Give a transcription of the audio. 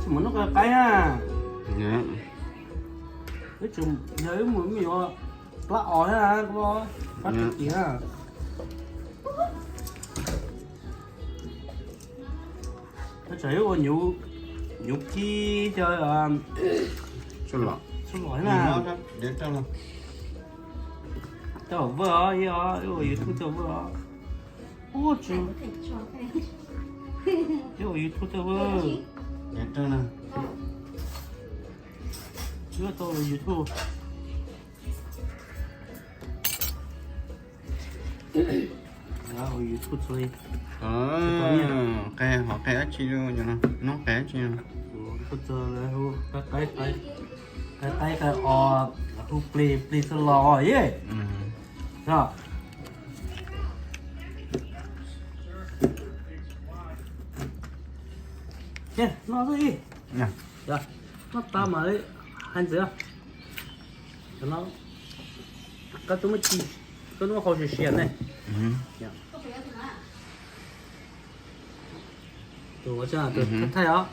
Mus noj qaib na. Yog wb mus me yuav plab os na, plab tiag tiag. Tsam ib ua nyuv kib cov txhua los na. Tau vwj os, ib ua YouTube tau vwj os. Ua tsis, ib ua YouTube tau vwj. Ib tau YouTube. Ua YouTube txhua li. Qe hov qe dab tsi, noob qe dab tsi. Qaib qaib os, hu plig plig txhua los ye. Noj xwb ib, noj tas mas hais ntxiv. Cov no koj twb muab ci, koj twb muab hau siav siav ne. Tus ua thaij os.